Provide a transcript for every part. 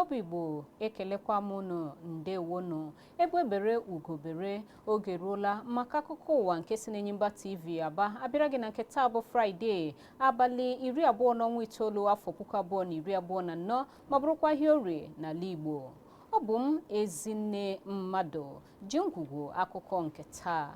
Igbo bụ Igbo, ekelekwa m unu. Ndewonu. Egbe bere, ugo bere. Oge eruola maka akụkọ ụwa nke si n'Enyimba TV Aba abịara gị na nke taa bụ Fraịde, abalị 20 n'ọnwa itoolu, afọ 2024, ma bụrụkwa ahịa Orie n'ala Igbo. Ọ bụ m, Ezinne Mmadụ, ji ngwugwu akụkọ nke taa.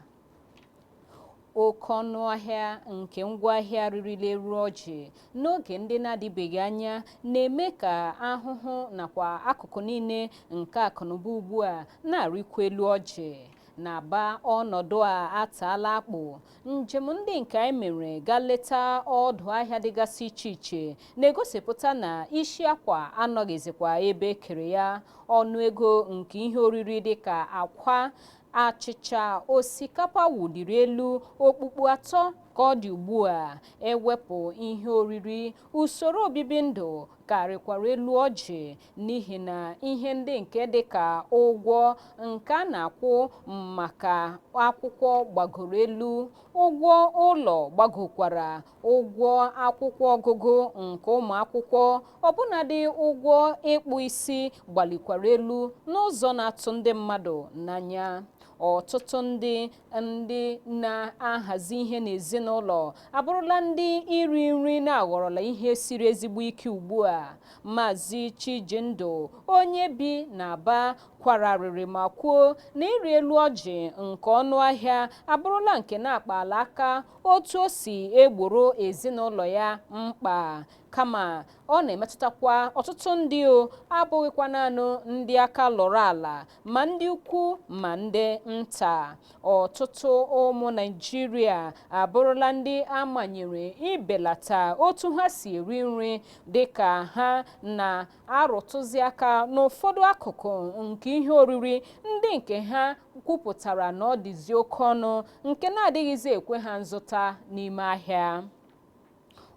Oke ọnụ ahịa nke ngwaahịa rịrịla elu ọjị n'oge ndị na-adịbeghị anya na-eme ka ahụhụ nakwa akụkụ niile nke akụnụba ugbu a na-arịkwa elu ọjị. N'Aba, ọnọdụ a ataala akpụ. Njem ndị nke anyị mere gaa leta ọdụ ahịa dịgasị iche iche na-egosipụta na isi akwa anọghịzikwa ebe e kere ya. Ọnụego nke ihe oriri dịka akwa, achịcha, osikapa wụliri elu okpukpu atọ ka ọ dị ugbu a. Ewepụ ihe oriri, usoro obibi ndụ karịkwara elu ọjị, n'ihi na ihe ndị nke dịka ụgwọ nke a na-akwụ maka akwụkwọ gbagoro elu, ụgwọ ụlọ gbagokwara, ụgwọ akwụkwọ ọgụgụ nke ụmụ akwụkwọ, ọbụnadị ụgwọ ịkpụ isi gbalikwara elu n'ụzọ na-atụ ndị mmadụ n'anya. Ọtụtụ ndị na-ahazi ihe n'ezinụlọ abụrụla ndị iri nri na-aghọrọla ihe siri ezigbo ike ugbu a. Maazị Chijindụ, onye bi n'Aba, kwararịrị ma kwuo na ịrị elu ọjị nke ọnụ ahịa abụrụla nke na-akpala aka otu o si egboro ezinụlọ ya mkpa, kama ọ na-emetụtakwa ọtụtụ ndị, o abụghịkwa naanị ndị aka lọrọ ala, ma ndị ukwu ma ndị nta. Ọtụtụ ụmụ Naịjirịa abụrụla ndị a manyere ibelata otu ha si eri nri, dịka ha na-arụtụzi aka n'ụfọdụ akụkụ nke ihe oriri ndị nke ha kwupụtara na ọ dịzi oke ọnụ nke na-adịghịzi ekwe ha nzụta n'ime ahịa.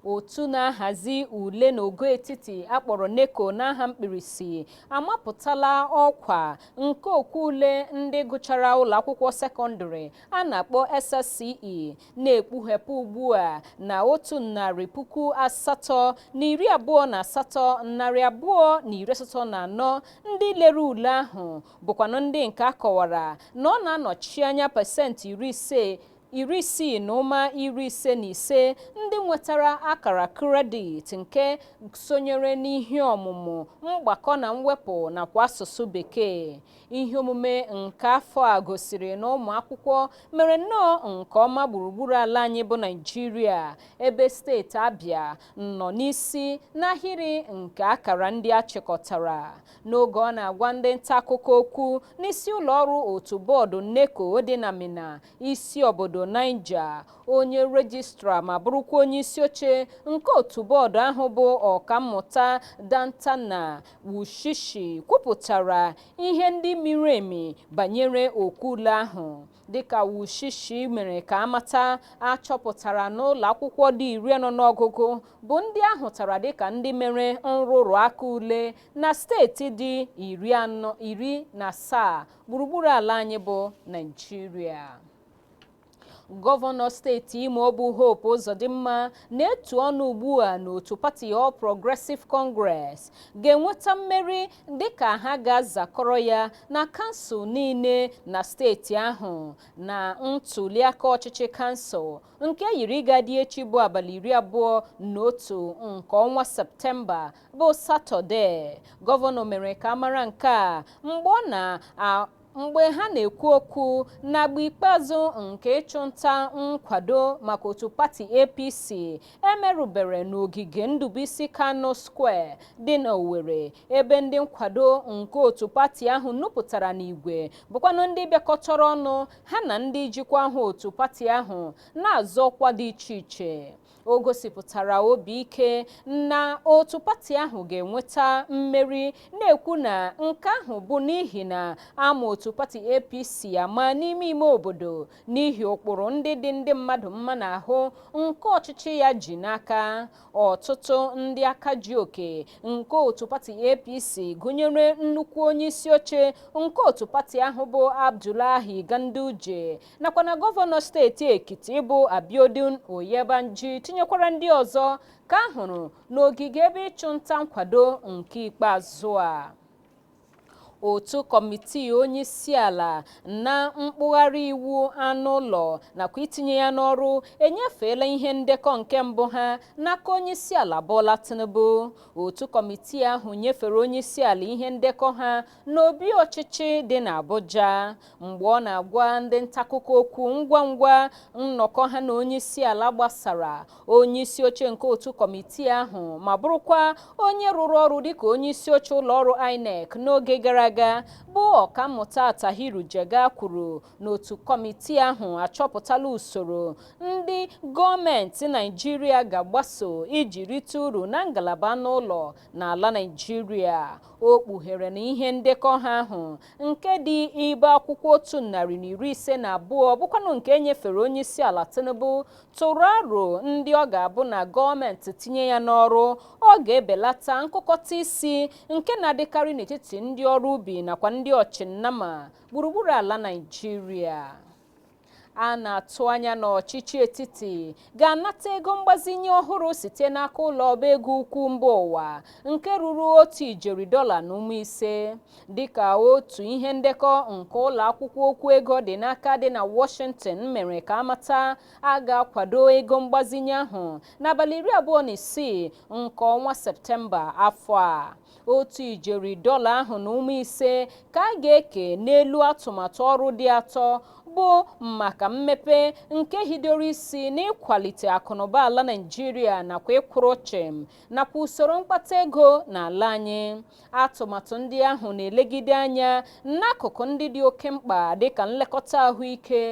Otu na-ahazi ule n'ogo etiti akpọrọ NECO n'aha mkpirisi amapụtala ọkwa nke okwu ule ndị gụchara ụlọ akwụkwọ sekọndịrị a na-akpọ SSCE, na-ekpughepụ ugbu a na 108,284 ndị lere ule ahụ, bụkwanụ ndị nke a kọwara na ọ na-anọchi anya pasentị 60.55 ndị nwetara akara kredit nke sonyere n'ihe ọmụmụ mgbakọ na mwepụ nakwa asụsụ Bekee. Ihe omume nke afọ a gosiri na ụmụ akwụkwọ mere nnọọ nke ọma gburugburu ala anyị bụ Naịjirịa, ebe steeti Abịa nọ n'isi n'ahịrị nke akara ndị a chịkọtara. N'oge ọ na-agwa ndị nta akụkọ okwu n'isi ụlọ ọrụ otu bọọdụ NECO dị na Minna, isi obodo Niger, onye rejistra ma bụrụkwa onye isi oche nke otu bọọdụ ahụ bụ Ọkammụta Dantana Wushishi kwupụtara ihe ndị miri emi banyere okwu ule ahụ. Dịka Wushishi mere ka amata, a chọpụtara n'ụlọ akwụkwọ dị 40 n'ọgụgụ bụ ndị a hụtara dịka ndị mere nrụrụ aka ule na steeti dị 47 gburugburu ala anyị bụ Naịjirịa. Gọvanọ steeti Imo bụ Hope Uzodimma na-etu ọnụ ugbu a n'otu pati All Progressive Congress ga-enweta mmeri dịka ha ga-azakọrọ ya na kansụl niile na steeti ahụ na ntuliaka ọchịchị kansụl nke yiri ịga-adị echi bụ abalị 21 nke ọnwa Septemba, bụ Satọde. Gọvanọ mere ka a mara nke a mgbe ha na-ekwu okwu n'agba ikpeazụ nke ịchụ nta nkwado maka otu pati APC emerụbere n'ogige Ndubuisi Kanu Square dị n'Owerri, ebe ndị nkwado nke otu pati ahụ nupụtara n'igwe, bụkwanụ ndị bịakọtara ọnụ ha na ndị jikwa aha otu pati ahụ na-azọ ọkwa dị iche iche. O gosipụtara obi ike na otu pati ahụ ga-enweta mmeri, na-ekwu na nke ahụ bụ n'ihi na ama otu pati APC ama n'ime ime obodo n'ihi ụkpụrụ ndị dị ndị mmadụ mma n'ahụ nke ọchịchị ya ji n'aka. Ọtụtụ ndị aka ji oke nke otu pati APC, gụnyere nnukwu onye isi oche nke otu pati ahụ bụ Abdullahi Ganduje, nakwa na gọvanọ steeti Ekiti bụ Abiodun Oyebanji, tinyekwara ndị ọzọ, ka a hụrụ n'ogige ebe ịchụ nta nkwado nke ikpeazụ a. Otu kọmitii onyeisiala na mkpụgharị iwu anụ ụlọ nakwa itinye ya n'ọrụ enyefeela ihe ndekọ nke mbụ ha n'aka onyeisiala Bola Tinubu. Otu kọmitii ahụ nyefere onyeisiala ihe ndekọ ha n'obi ọchịchị dị n'Abuja. Mgbe ọ na-agwa ndị ntaakụkọ okwu ngwa ngwa nnọkọ ha na onyeisiala gbasara, onyeisi oche nke otu kọmitii ahụ ma bụrụkwa onye rụrụ ọrụ dịka onyeisi oche ụlọọrụ INEC n'oge gara aga bụ Ọkammụta Attahiru Jega kwuru na otu kọmitii ahụ achọpụtala usoro ndị gọọmenti Naịjirịa ga-agbaso iji rite uru na ngalaba anụ ụlọ n'ala Naịjirịa. O kpughere na ihe ndekọ ha ahụ nke dị ibe akwụkwọ 152 bụkwanụ nke e nyefere onyeisiala Tinubu tụrụ aro ndị ọ ga-abụ na gọọmenti tinye ya n'ọrụ, ọ ga-ebelata nkụkọta isi nke na-adịkarị n'etiti ndị ọrụ ubi nakwa ndị ọchịnnama gburugburu ala Naịjirịa. A na-atụ anya na ọchịchị etiti ga-anata ego mgbazinye ọhụrụ site n'aka ụlọ ọba ego ukwu mba ụwa nke ruru $1.5 ijeri, dịka otu ihe ndekọ nke ụlọ akwụkwọ okwu ego dị n'aka dị na Washington mere ka amata. A ga-akwado ego mgbazinye ahụ n'abalị 26 nke ọnwa Septemba afọ a. $1.5 ijeri ahụ ka a ga-eke n'elu atụmatụ ọrụ dị atọ bụ maka mmepe nke hidoro isi n'ịkwalite akụnụba ala Naịjirịa nakwa ịkwụrụ chịm nakwa usoro mkpata ego n'ala anyị. Atụmatụ ndị ahụ na-elegide anya n'akụkụ ndị dị oke mkpa dịka nlekọta ahụike,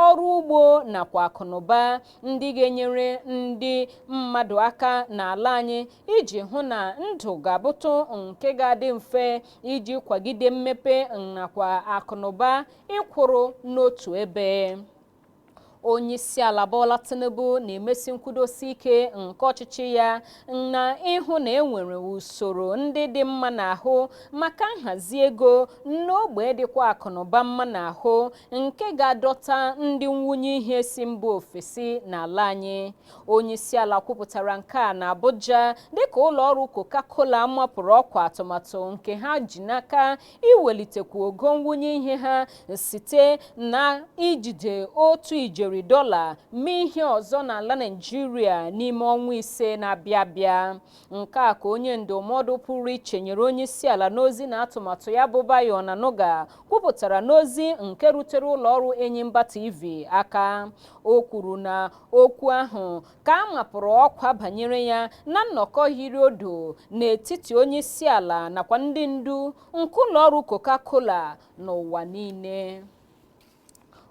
ọrụ ugbo nakwa akụnụba ndị ga-enyere ndị mmadụ aka n'ala anyị iji hụ na ndụ ga-abụtụ nke ga-adị mfe iji kwagide mmepe nakwa akụnụba ịkwụrụ n'otu ebe. Onyeisiala Bola Tinubu na-emesi nkwudosi ike nke ọchịchị ya na ịhụ na enwere usoro ndị dị mma n'ahụ maka nhazi ego n'ogbe dịkwa akụnụba mma n'ahụ nke ga-adọta ndị nwunye ihe si mba ofesi n'ala anyị. Onyeisiala kwupụtara nke a na Abuja dịka ụlọọrụ Coca-Cola mapụrụ ọkwa atụmatụ nke ha ji n'aka iwelitekwu ogo nwunye ihe ha site na ijide $1 ijeri mee ihe ọzọ n'ala Naịjirịa n'ime ọnwa 5 na-abịa abịa. Nke a ka onye ndụmọdụ pụrụ iche nyere onyeisiala n'ozi na atụmatụ ya bụ Bayo Onanuga kwupụtara n'ozi nke rutere ụlọọrụ Enyimba TV aka. O kwuru na okwu ahụ ka a mapụrụ ọkwa banyere ya na nnọkọ hiri odo n'etiti onyeisiala nakwa ndị ndu nke ụlọọrụ Coca-Cola n'ụwa niile.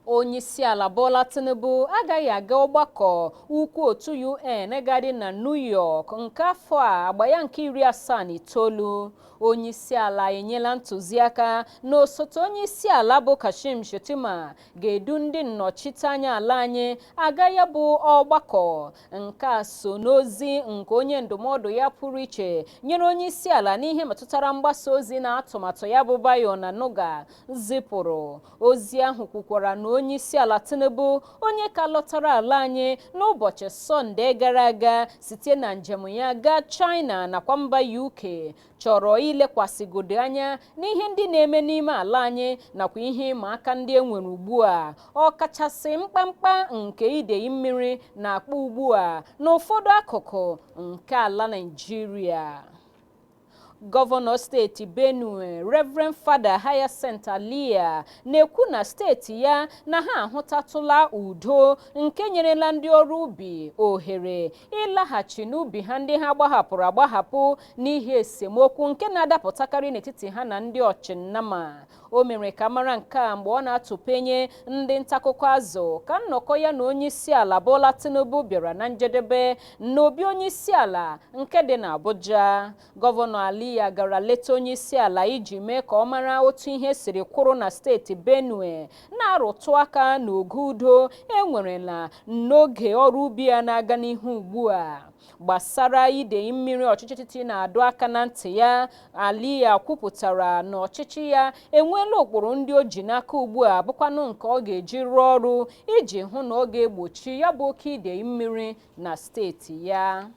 Onyeisiala Bola Tinubu agaghị aga ọgbakọ ukwu otu UN ga-adị na New York nke afọ a agba ya nke 79. Onyeisiala enyela ntụziaka na osote onyeisiala bụ Kashim Shettima ga-edu ndị nnọchiteanya ala anyị aga ya bụ ọgbakọ. Nke a so n'ozi nke onye ndụmọdụ ya pụrụ iche nyere onyeisiala n'ihe metụtara mgbasa ozi na atụmatụ ya bụ Bayo Onanuga zipụrụ. Ozi ahụ kwukwara na onyeisiala Tinubu, onye ka lọtara ala anyị n'ụbọchị Sọnde gara aga site na njem ya gaa China nakwa mba UK, chọrọ ilekwasịgodo anya n'ihe ndị na-eme n'ime ala anyị nakwa ihe ịma aka ndị e nwere ugbu a, ọkachasị mkpamkpa nke idei mmiri na-akpọ ugbu a n'ụfọdụ akụkụ nke ala Naịjirịa. Gọvanọ steeti Benue, Reverend Fada Hyacinth Alia, na-ekwu na steeti ya na ha ahụtatụla udo nke nyerela ndị ọrụ ubi ohere ịlaghachi n'ubi ha ndị ha gbahapụrụ agbahapụ n'ihi esemokwu nke na-adapụtakarị n'etiti ha na ndị ọchịnnama. O mere ka mara nke a mgbe ọ na-atụpenye ndị ntaakụkọ azụ ka nnọkọ ya na onyeisiala Bola Tinubu bịara na njedebe n'obi onyeisiala nke dị n'Abuja. Gọvanọ Alia gara leta onyeisiala iji mee ka ọ mara otu ihe siri kwụrụ na steeti Benue, na-arụtụ aka n'ogo udo enwerela n'oge ọrụ ubi ya na-aga n'ihu ugbu a. Gbasara idei mmiri ọchịchị etiti na-adọ aka na ntị ya, Alia kwupụtara na ọchịchị ya enweela ụkpụrụ ndị o ji n'aka ugbu a bụkwanụ nke ọ ga-eji rụọ ọrụ iji hụ na ọ ga-egbochi ya bụ oke idei mmiri na steeti ya.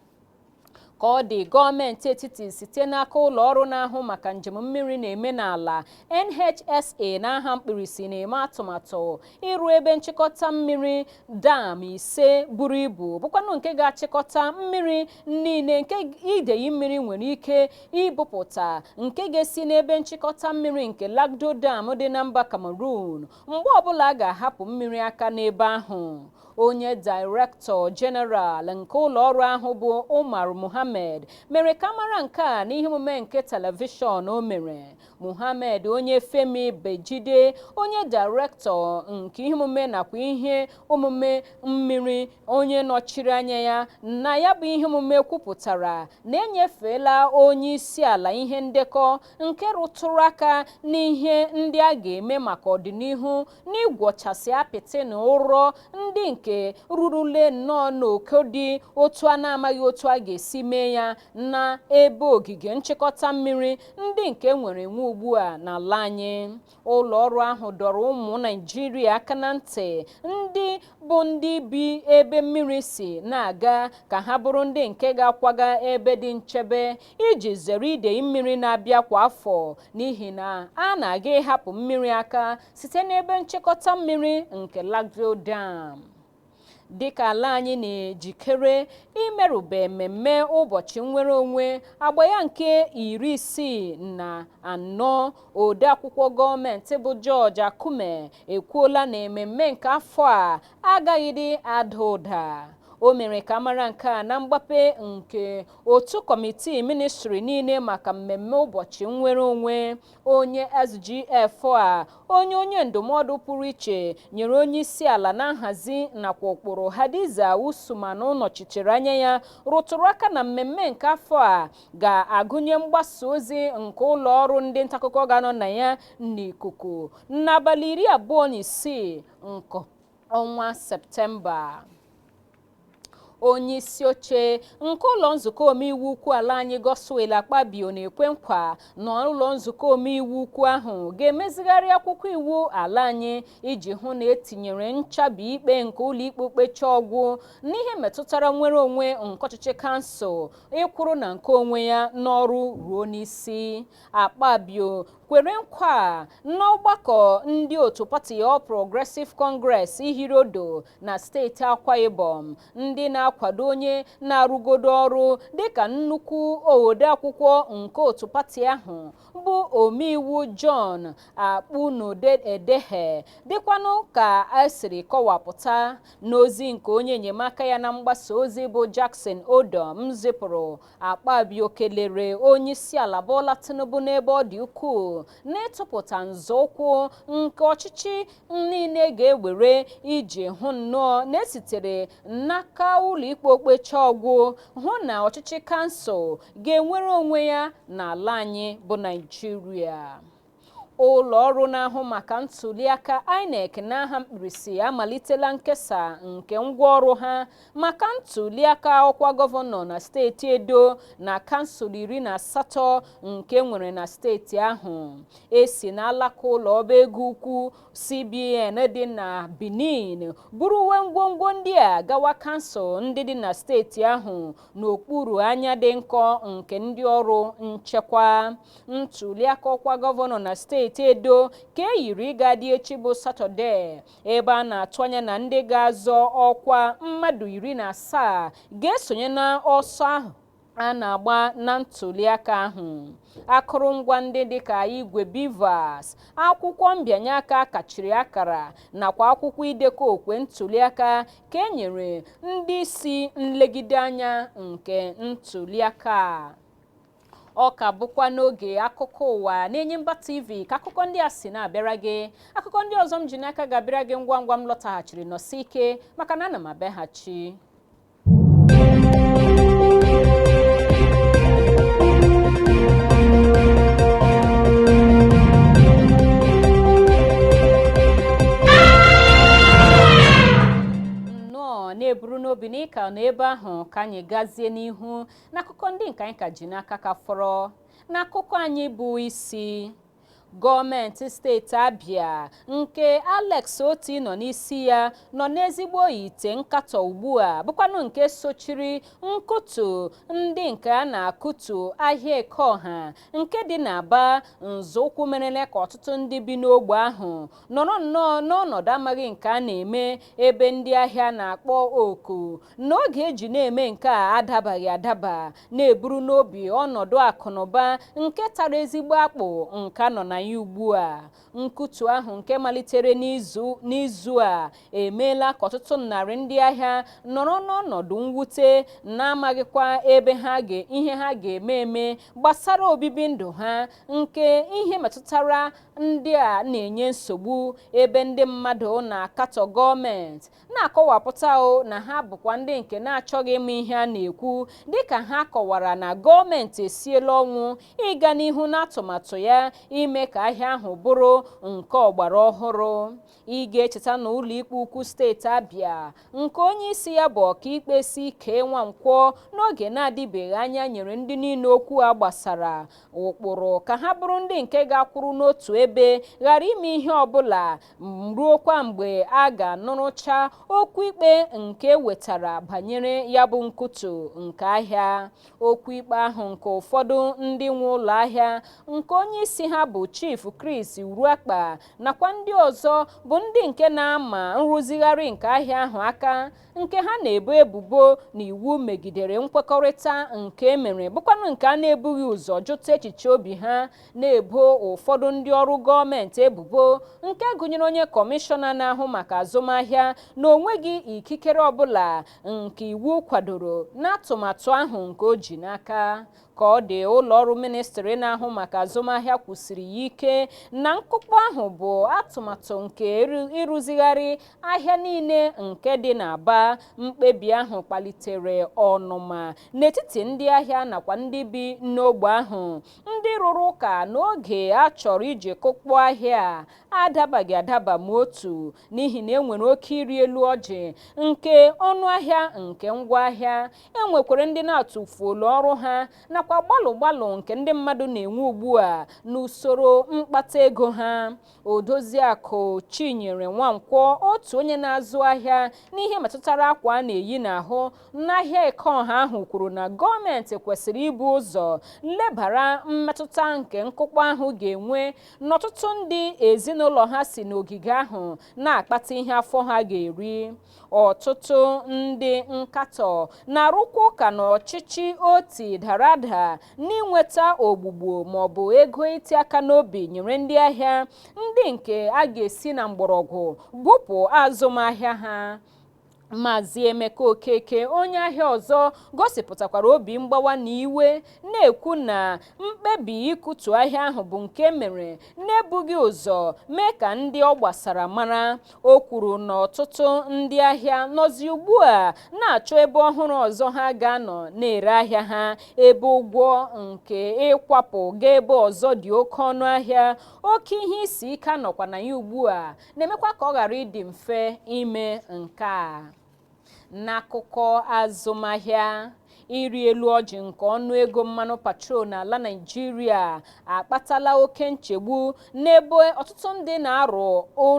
Ka ọ dị, gọọmenti etiti site n'aka ụlọ ọrụ na-ahụ maka njem mmiri na-eme n'ala NHSA n'aha mkpirisi na-eme atụmatụ ịrụ ebe nchịkọta mmiri dam 5 buru ibu, bụkwanụ nke ga-achịkọta mmiri niile nke idei mmiri nwere ike ibupụta, nke ga-esi n'ebe nchịkọta mmiri nke Lagdo Dam dị na mba Cameroon mgbe ọbụla a ga-ahapụ mmiri aka n'ebe ahụ. Onye Director General nke ụlọ ọrụ ahụ bụ Umar Muhammad mere ka mara nke a n'ihe omume nke telivishọn o mere. Muhammad, onye Femi Bejide, onye Director nke ihe omume nakwa ihe omume mmiri, onye nọchiri anya ya na ya bụ ihe omume, kwupụtara na enyefeela onye isi ala ihe ndekọ nke rụtụrụ aka n'ihe ndị a ga-eme maka ọdịnihu n'ịgwọchasị apịtị na ụrọ ndị nke rurule nnọọ n'oke dị otu a na-amaghị otu a ga-esi mee ya na ebe ogige nchịkọta mmiri ndị nke nwere enwe ugbu a n'ala anyị. Ụlọ ọrụ ahụ dọrọ ụmụ Naịjirịa aka na ntị ndị bụ ndị bi ebe mmiri si na-aga ka ha bụrụ ndị nke ga-akwaga ebe dị nchebe iji zere idei mmiri na-abịa kwa afọ, n'ihi na a na-aga ịhapụ mmiri aka site n'ebe nchịkọta mmiri nke Lagdo Dam. Dịka ala anyị na-ejikere imerube mmemme ụbọchị nnwere onwe agba ya nke 64, odeakwụkwọ gọọmenti bụ George Akume ekwuola na ememme nke afọ a agaghịdị ada ụda. O mere ka mara nke a na mgbape nke otu kọmitii ministri niile maka mmemme ụbọchị nnwere onwe. Onye SGF a, onye ndụmọdụ pụrụ iche nyere onye isi ala na nhazi nakwa ụkpụrụ Hadiza Usman nọchitere anya ya, rụtụrụ aka na mmemme nke afọ a ga-agụnye mgbasa ozi nke ụlọ ọrụ ndị ntaakụkọ ga-anọ na ya n'ikuku n'abalị 26 nke ọnwa Septemba. Onye isi oche nke ụlọ nzukọ omeiwu ukwu ala anyị Godswill Akpabio na-ekwe nkwa na ụlọ nzukọ omeiwu ukwu ahụ ga-emezigharị akwụkwọ iwu ala anyị iji hụ na etinyere nchabi ikpe nke ụlọikpe okpecha ọgwụ n'ihe metụtara nnwere onwe nke ọchịchị kansụl ịkwụrụ na nke onwe ya n'ọrụ ruo n'isi. Akpabio kwere nkwa n'ọgbakọ ndị otu pati All Progressive Congress Ihirodo na steeti Akwa Ibom, ndị na-akwado onye na-arụgodo ọrụ dịka nnukwu odeakwụkwọ nke otu pati ahụ bụ omeiwu John Akpunoedehe, dịkwanụ ka esiri kọwapụta n'ozi nke onye enyemaka ya na mgbasa ozi bụ Jackson Odom zipụrụ. Akpabio kelere onye isi ala Bola Tinubu n'ebe ọ dị ukwuu n'ịtụpụta nzọụkwụ nke ọchịchị niile ga-ewere iji hụ nnọọ na esitere n'aka ụlọikpe okpecha ọgwụ hụ na ọchịchị kansụl ga-enwere onwe ya n'ala anyị bụ Naịjirịa. Ụlọ ọrụ na-ahụ maka ntuliaka INEC n'aha mkpirisi amalitela nkesa nke ngwaọrụ ha maka ntuliaka ọkwa gọvanọ na steeti Edo na kansụl 18 nke nwere na steeti ahụ. Esi n'alaka ụlọ ọba ego ukwu CBN dị na Benin buru uwe ngwongwo ndị a gawa kansụl ndị dị na steeti ahụ n'okpuru anya dị nkọ nke ndị ọrụ nchekwa. Ntuliaka ọkwa gọvanọ na steeti Edo ka e yiri ịga dị echi bụ Satọde, ebe a na-atụ anya na ndị ga-azọ ọkwa mmadụ 17 ga-esonye na ọsọ ahụ a na-agba na ntuliaka ahụ. Akụrụngwa ndị dịka igwe BVAS, akwụkwọ mbịanye aka kachiri akara nakwa akwụkwọ idekọ okwe ntuliaka ka e nyere ndị isi nlegide anya nke ntuliaka. Ọ ka bụkwa n'oge akụkọ ụwa n'Enyimba TV ka akụkọ ndị a si na-abịara gị. Akụkọ ndị ọzọ m ji n'aka ga-abịara gị ngwa ngwa m lọtaghachiri. Nọsi ike maka na ana m abịaghachi. Nnọọ na-eburu n'obi na ịka nọ ebe ahụ ka anyị gazie n'ihu n'akụkọ ndị nke anyị ka ji n'aka ka fọrọ. N'akụkọ anyị bụ isi, Gọọmenti steeti Abia nke Alex Otti nọ n'isi ya nọ n'ezigbo ite nkatọ ugbu a, bụkwanụ nke sochiri nkụtu ndị nke a na-akụtu ahịa Ekeọha nke dị n'Aba, nzọụkwụ merela ka ọtụtụ ndị bi n'ogbe ahụ nọrọ nnọọ n'ọnọdụ amaghị nke a na-eme, ebe ndị ahịa na-akpọ oku na oge eji na-eme nke a adabaghị adaba, na-eburu n'obi ọnọdụ akụnụba nke tara ezigbo akpụ nke nọ na ya ugbu a. Nkutu ahụ nke malitere n'izu a emeela ka ọtụtụ narị ndị ahịa nọrọ n'ọnọdụ mwute, na-amaghịkwa ebe ha ihe ha ga-eme eme gbasara obibi ndụ ha, nke ihe metụtara ndị a na-enye nsogbu, ebe ndị mmadụ na-akatọ gọọmenti, na-akọwapụta na ha bụkwa ndị nke na-achọghị ịma ihe a na-ekwu, dịka ha kọwara na gọọmenti esiela ọnwụ ịga n'ihu n'atụmatụ ya ime ka ahịa ahụ bụrụ nke ọgbara ọhụrụ. Ị ga-echeta na ụlọikpe ukwu steeti Abia nke onye isi ya bụ ọkaikpe C.K. Nwankwọ n'oge na-adịbeghị anya nyere ndị niile okwu a gbasara ụkpụrụ ka ha bụrụ ndị nke ga-akwụrụ n'otu ebe, ghara ime ihe ọbụla ruokwa mgbe a ga-anụrụcha okwu ikpe nke wetara banyere ya bụ nkutu nke ahịa. Okwu ikpe ahụ nke ụfọdụ ndị nwe ụlọ ahịa nke onye isi ha bụ Chief Chris Uruakpa nakwa ndị ọzọ bụ ndị nke na-ama nrụzigharị nke ahịa ahụ aka, nke ha na-ebo ebubo na iwu megidere nkwekọrịta nke emere, bụkwanụ nke a na-ebughị ụzọ jụta echiche obi ha, na-ebo ụfọdụ ndị ọrụ gọọmenti ebubo nke gụnyere onye kọmishọna na-ahụ maka azụmahịa na onweghị ikikere ọbụla nke iwu kwadoro n'atụmatụ ahụ nke o ji n'aka. Ka ọ dị, ụlọọrụ ministrị na-ahụ maka azụmahịa kwusiri ya ike na nkụkpọ ahụ bụ atụmatụ nke ịrụzigharị ahịa niile nke dị n'Aba. Mkpebi ahụ kpalitere ọnụma n'etiti ndị ahịa nakwa ndị bi n'ogbe ahụ, ndị rụrụ ụka n'oge a chọrọ iji kụkpọ ahịa adabaghị adaba ma otu, n'ihi na e nwere oke ịrị elu ọjị nke ọnụ ahịa nke ngwaahịa, enwekwara ndị na-atụfuola ọrụ ha nakwa gbalụ gbalụ nke ndị mmadụ na-enwe ugbu a n'usoro mkpata ego ha. Odoziakụ Chinyere Nwankwọ, otu onye na-azụ ahịa n'ihe metụtara akwa a na-eyi n'ahụ n'ahịa Ekeọha ahụ, kwuru na gọọmenti kwesịrị ibu ụzọ lebara mmetụta nke nkụkpọ ahụ ga-enwe n'ọtụtụ ndị ezinụlọ ha si n'ogige ahụ na-akpata ihe afọ ha ga-eri. Ọtụtụ ndị nkatọ na-arụkwa ụka na ọchịchị Otti dara ada n'inweta ogbugbo maọbụ ego iti aka n'obi nyere ndị ahịa ndị nke a ga-esi na mgbọrọgwụ bupụ azụmahịa ha. Maazị Emeka Okeke, onye ahịa ọzọ, gosipụtakwara obi mgbawa na iwe, na-ekwu na mkpebi ịkụtu ahịa ahụ bụ nke mere na-ebughị ụzọ mee ka ndị ọ gbasara mara. O kwuru na ọtụtụ ndị ahịa nọzi ugbu a na-achọ ebe ọhụrụ ọzọ ha ga-anọ na-ere ahịa ha, ebe ụgwọ nke ịkwapụ gaa ebe ọzọ dị oke ọnụ ahịa. Oke ihe isi ike anọkwa na ya ugbu a na-emekwa ka ọ ghara ịdị mfe ime nke a. N'akụkọ azụmahịa, ịrị elu ọjị nke ọnụ ego mmanụ patrol n'ala Naịjirịa akpatala oke nchegbu n'ebe ọtụtụ ndị na-arụ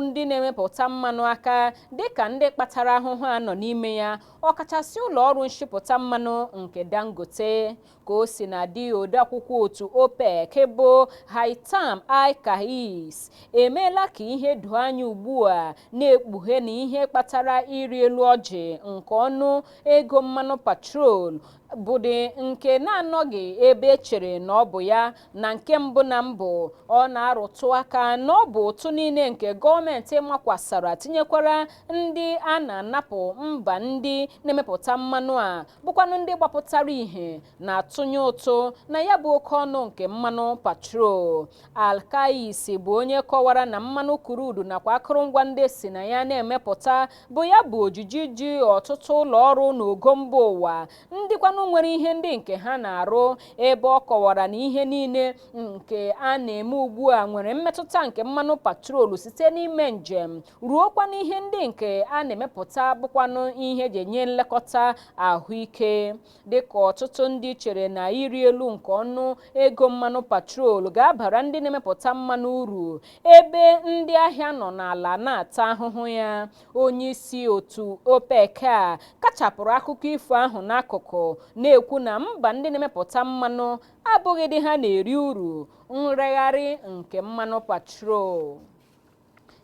ndị na-emepụta mmanụ aka, dịka ndị kpatara ahụhụ a nọ n'ime ya, ọkachasị ụlọ ọrụ nshipụta mmanụ nke Dangote. Ka o si na dị, odeakwụkwọ otu OPEC bụ Haitham Al-Ghais emeela ka ihe doo anya ugbu a, na-ekpughe na ihe kpatara ịrị elu ọjị nke ọnụ ego mmanụ patrol bụdị nke na-anọghị ebe echere na ọ bụ ya na nke mbụ na mbụ. Ọ na-arụtụ aka na ọ bụ ụtụ niile nke gọọmenti makwasara, tinyekwara ndị a na-anapụ mba ndị na-emepụta mmanụ a, bụkwanụ ndị gbapụtara ihe na-atụnye ụtụ na ya bụ oke ọnụ nke mmanụ patrol. Al-Ghais bụ onye kọwara na mmanụ kurudu nakwa akụrụngwa ndị si na ya na-emepụta bụ ya bụ ojiji ji ọtụtụ ụlọ ọrụ n'ogo mba ụwa, ndị kwanụ bụkwanụ nwere ihe ndị nke ha na-arụ, ebe ọ kọwara na ihe niile nke a na-eme ugbu a nwere mmetụta nke mmanụ patrolu site n'ime njem ruokwa n'ihe ndị nke a na-emepụta bụkwanụ ihe eji enye nlekọta ahụike. Dịka ọtụtụ ndị chere na ịrị elu nke ọnụ ego mmanụ patrolu ga-abara ndị na-emepụta mmanụ uru, ebe ndị ahịa nọ n'ala na-ata ahụhụ ya, onye isi otu OPEC a kachapụrụ akụkọ ifo ahụ n'akụkụ, na-ekwu na mba ndị na-emepụta mmanụ abụghị dị ha na-eri uru nregharị nke mmanụ patrol.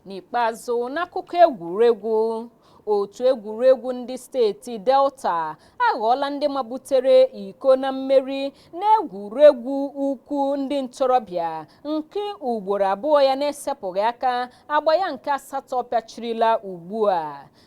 N'ikpeazụ, n'akụkọ egwuregwu, otu egwuregwu ndị steeti Delta aghọọla ndị mabutere iko na mmeri n'egwuregwu ukwu ndị ntorobịa nke ugboro abụọ ya na-esepụghị aka, agba ya nke asatọ pịachirila ugbu a.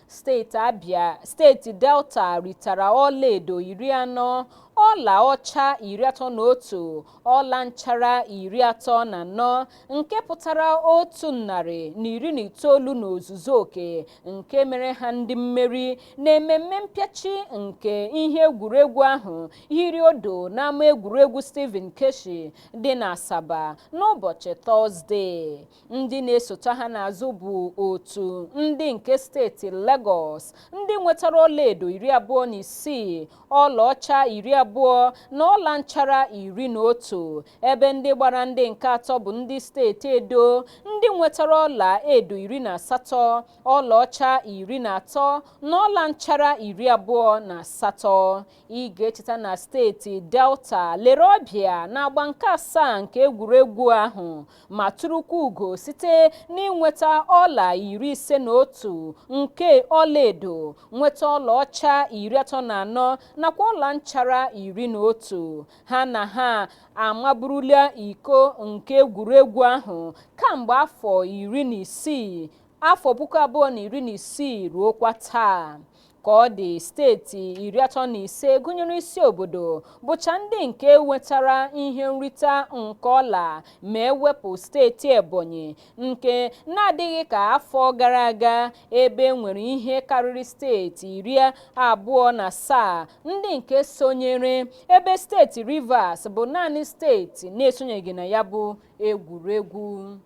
Steeti Abia, steeti Delta ritara ọlaedo 40, ọla ọcha 31, ọla nchara 34, nke pụtara 119 n'ozuzu oke, nke mere ha ndị mmeri na-ememme mpịachi nke ihe egwuregwu ahụ hiri odo n'ama egwuregwu Stephen Keshi dị na Asaba n'ụbọchị Tọzdee. Ndị na-esote ha n'azụ bụ otu ndị nke steeti Lagos, ndị nwetara ọlaedo 26, ọlaọcha 20 na ọla nchara 11, ebe ndị gbara ndị nke atọ bụ ndị steeti Edo, ndị nwetara ọla edo 18, ọlaọcha 13 na ọla nchara 28. Ị ga-echeta na steeti Delta lere ọbịa n'agba nke asaa nke egwuregwu ahụ ma tụrụkwa ugo site n'inweta ọla 51 nke ọlaedo, nweta ọlaọcha 34 nakwa ọla nchara 11. Ha na ha amaburula iko nke egwuregwu ahụ kamgbe afọ 16, afọ 2016 ruokwa taa. Ka ọ dị, steeti 35 gụnyere isi obodo bụcha ndị nke nwetara ihe nrite nke ọla, ma ewepụ steeti Ebonyi nke na-adịghị ka afọ gara aga, ebe nwere ihe karịrị steeti 27 ndị nke sonyere, ebe steeti Rivers bụ naanị steeti na-esonyeghị na ya bụ egwuregwu.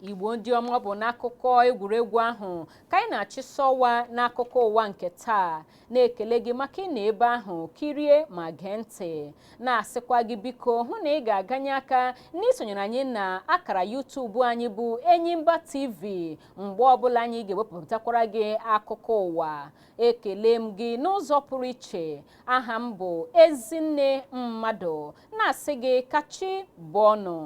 Igbo ndị ọma, ọ bụ n'akụkọ egwuregwu ahụ ka anyị na-achịsọwa n'akụkọ ụwa nke taa, na-ekele gị maka ị na ebe ahụ kirie ma gee ntị, na-asịkwa gị biko hụ na ị ga-aganye aka n'isonyere anyị na akara YouTube anyị bụ Enyimba TV mgbe ọbụla anyị ga-ewepụtakwara gị akụkọ ụwa. Ekele m gị n'ụzọ pụrụ iche. Aha m bụ Ezinne Mmadụ, na-asị gị kachi bọọnụ.